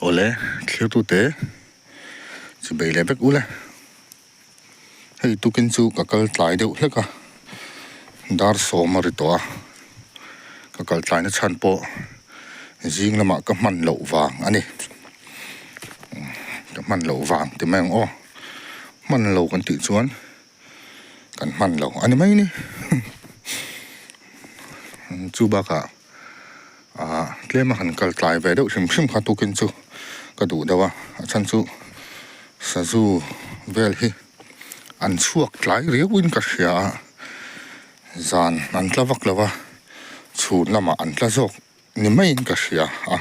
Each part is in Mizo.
Awle thirtute chi bei leh vek ule. Hei tukin chu ka kal tlai deuh hlek a, dar sawm a ri tawh a, ka kal tlaina chhan pawh zing lamah ka hman loh vang a ni. Ka hman loh vang ti mai ang aw, hman lo kan tih chuan kan hman lo a ni mai ni. Chu bakah ah tlem a han kal tlai ve deuh hrim hrim kha tukin chu ka duh deuh a, a chhan chu sazu vel hi an chhuak tlai riau in ka hria a, zan an tla vak lo va, chhun lamah an tla zawk ni maiin ka hria a,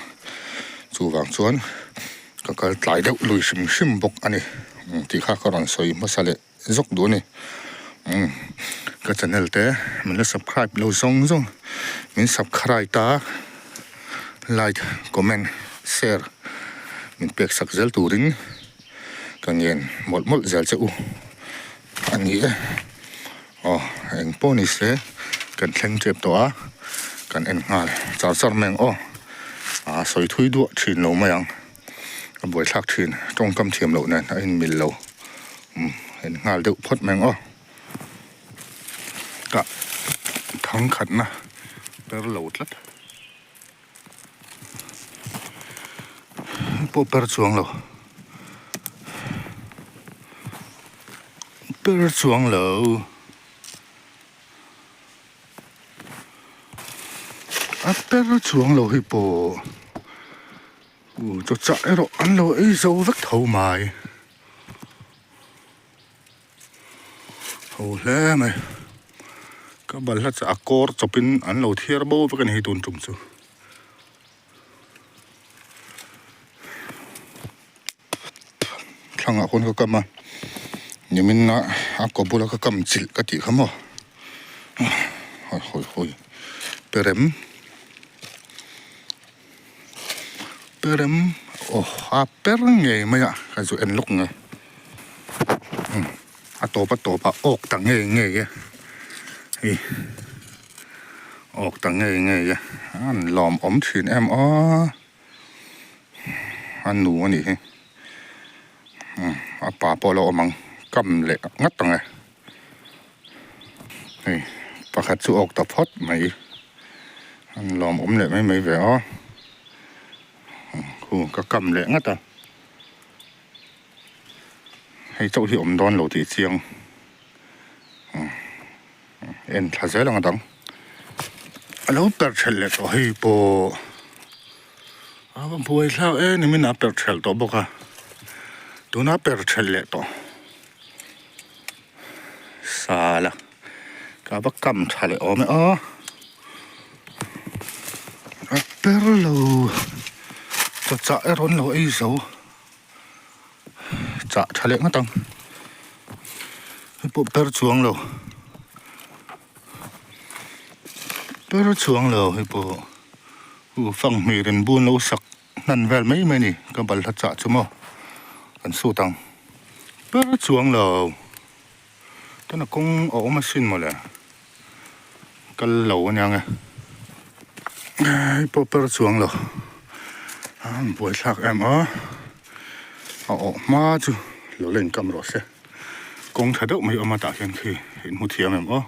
chuvang chuan ka kal tlai deuh lui hrim hrim bawk a ni tih kha ka rawn sawi hmasa leh. Zawk duh a ni. Umm ka channel te min la subscribe lo zawng zawng min subscribe ta like comment share min pek sak zel turin ka ngen mawlh mawlh zel che u a ni e. Aw eng pawh ni se kan thleng tep tawh a kan en nghal char char mai ang aw aa sawi thui duah thin lo mai ang. A buaithlak thin tawngkam thiam loh nen a inmil lo umm en nghal deuh phawt mai ang aw tah thangkhatna per lo tlat pawh per chuang lo per chuang lo. A per chuang lo hi pawh uh chaw chah erawh an lo ei zo vek tho mai ho hle mai ka balhla chah a kawr chawp in an lo thiar bo vek a ni hi tun tum chu. Thlangah khawn ka kam a nimin a a kaw bula ka kam chilh ka tih kha maw hawi hawi perem perem aw a per ngei mai a ka zu en lawk nge a tawp a tawp ah awk ta ngei ngei e hei awk ta ngei ngei e an lawmawm thin em aw. A nu a nih hi a pa pawh a lo awm ang kam leh ngat ang e hei pakhat chu awk ta phawt mai an lawm awm leh mai mai ve a khu ka kam leh ngat a hei chauh hi awm dawn lo tih chiang En thla zel ang a dang. A lo perh thelh leh tawh hei pawh a va buai thlak em nimin a perh thelh tawh bawk a tuna perh thelh leh tawh sala ka va kam tha leh awm e aw a per lo chaw chah erawh an lo ei zo. Chah tha leh ngawt ang hei pawh per chuang lo per chuang lo hei pawh u fanghmir in bun lo sak hnan vel mai mai a ni ka balhla chah chu maw kan sut ang per chuang lo tuna kawng a awm asin mawle kal lo ania nge hei pawh per chuang lo a buaithlak em a a awh hma chu lo la inkam rawh se kawng tha deuh mai awm a tah hian khi in hmu thiam em aw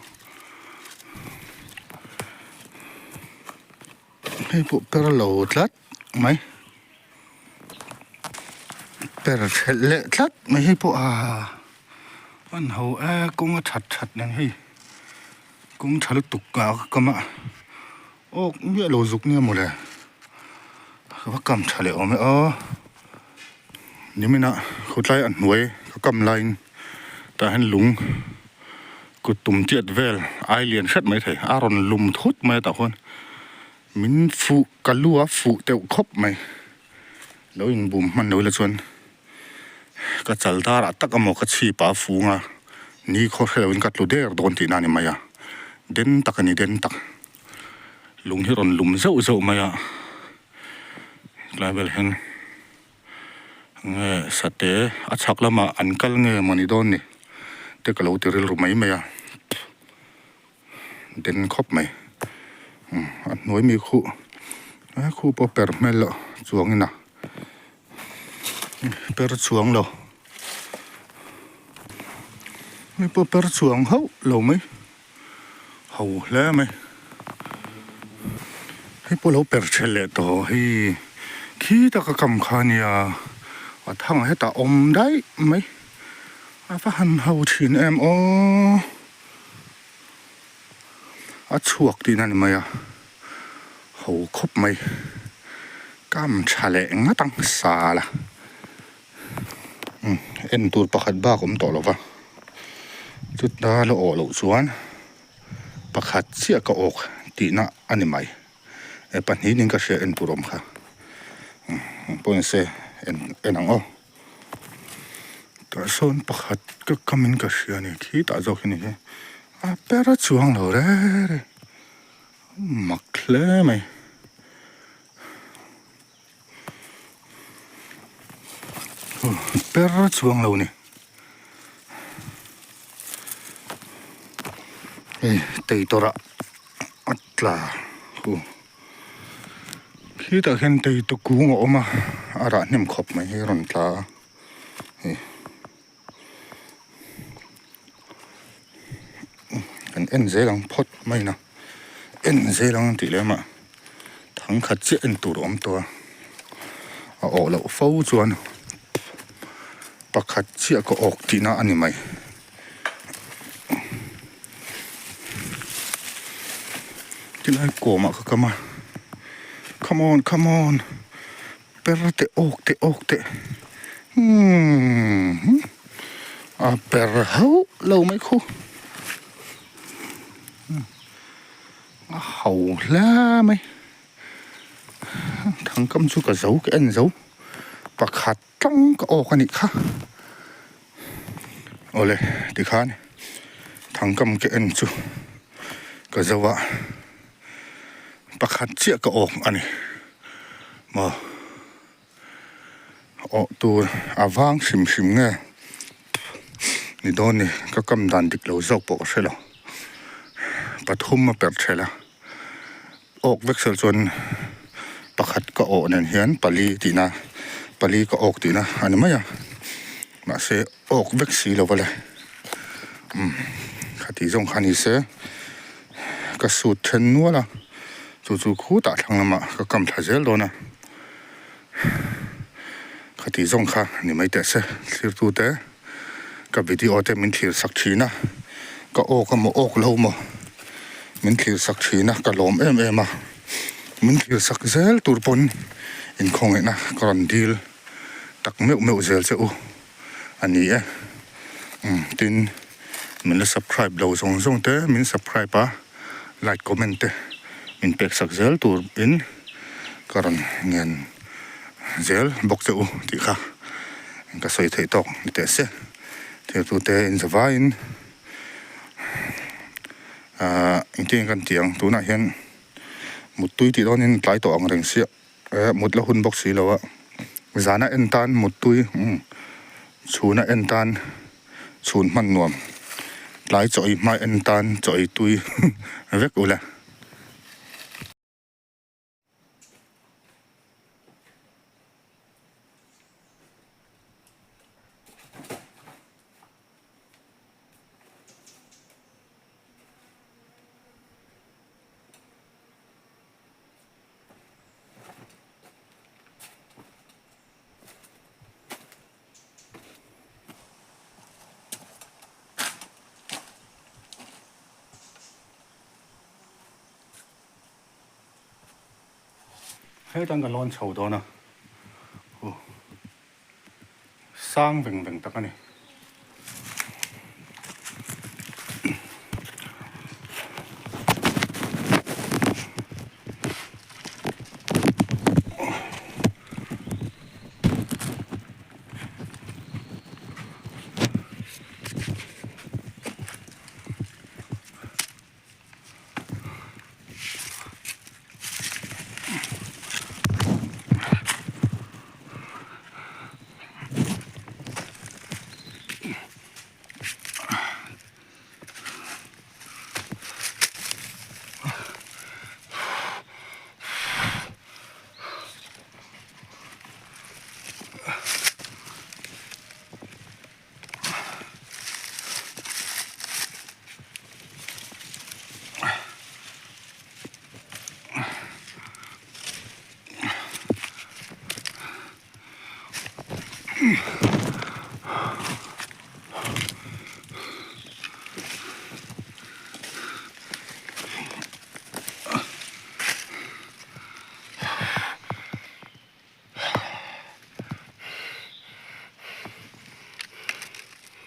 hei pawh per lo tlat mai per thelh leh tlat mai hei pawh aa an ho e kawng a that that nen hei kawng tha lutuk a ka kam a awk miah lo zuk nia mawle ka va kam tha leh awm e aw nimin ah khawtlai a hnuai ka kam laiin tah hian lung kut tum chiat vel ai lian hret mai thei a rawn lum thut mai a tah khuan. Min fuh ka lu a fuh teuh khawp mai. Lo inbum hman lo ila chuan ka chal darah tak amaw ka chhip ah a fung a, ni khaw hre loin ka tlu der dawn tihna a ni mai a, den tak a ni den tak. Lung hi rawn lum zeuh zeuh mai a, tlai vel hian nge sate a chhak lamah an kal nge mawni dawn ni te ka lo ti rilru mai mai a. Den khawp mai a hnuai mi khuh he khuh pawh per hmel loh chuangin a Per chuang lo. Hei pawh per chuang hauh lo mai. Ho hle mai. Hei pawh lo per thelh leh tawh hei khi taka kam kha nia a thang hetah awm daih mai. A va han ho thin em aw. A chhuak tihna a ni mai a, ho khawp mai. Kam tha leh ngat ang sal a. En tur pakhat bak awm tawh lo va, chuta la awh loh chuan pakhat chiah ka awk tihna a ni mai. E pahnih in ka hria en tur awm kha pawh ni se en en ang aw. Tah sawn pakhat ka kam in ka hria a ni khitah zawk hi ni hi a per a chuang lo reng reng mak hle mai. Per chuang lo ni hei teitur ah a tla hu khitah khian teitur kung a awm a a rah hnem khawp mai hi a rawn tla a hei kan en zel ang phawt mai na en zel ang tih lem ah. Thangkhat chiah en tur a awm tawh a, a awh loh fo chuan pakhat chiah ka awk tihna a ni mai. Tilai kawmah ka kam a, come on come on per teh awk teh awk teh umm a per hauh lo mai khu. A ho hle mai thangkam chu ka zo ka en zo pakhat tlang ka awk a nih kha awle tikhan thangkam ka en chu ka zo a pakhat chiah ka awk a ni maw awh tur a vang hrim hrim nge ni dawn ni ka kam dan dik lo zawk pawh ka hre lo pathum a perh thelh a awk vek sel chuan pakhat ka awh nen hian pali tihna pali ka awk tihna a ni mai a mahse awk vek si lo va le umm khati zawng kha ni se ka sut then nual a chu chu khutah thlang lamah ka kam thla zel dawn a. Khati zawng kha ni mai teh se thlirtute ka video te min thlir sak thin a ka awk emaw awk lo maw min thlir sak thin a ka lawm em em a min thlir sak zel tur pawn inkhawngaihna ka rawn dil tak meuh meuh zel che u a ni e umm tin min la subscribe lo zawng zawng te min subscribe a like comment te min pek sak zel tur in ka rawn ngen zel bawk che u tih kha ka sawi theih tawk ni teh se thiltute in zavaiin ahh engtin kan tih ang tunah hian muttui tih dawnin tlai tawh ang reng sia. Eh mut la hun bawk si lo a, zana en tan muttui umm chhuna en tan chhun hman nuam tlai chaw ei hma en tan chaw ei tui vek ula. Hetang ka lawn chho dawn a, sang veng veng tak a ni.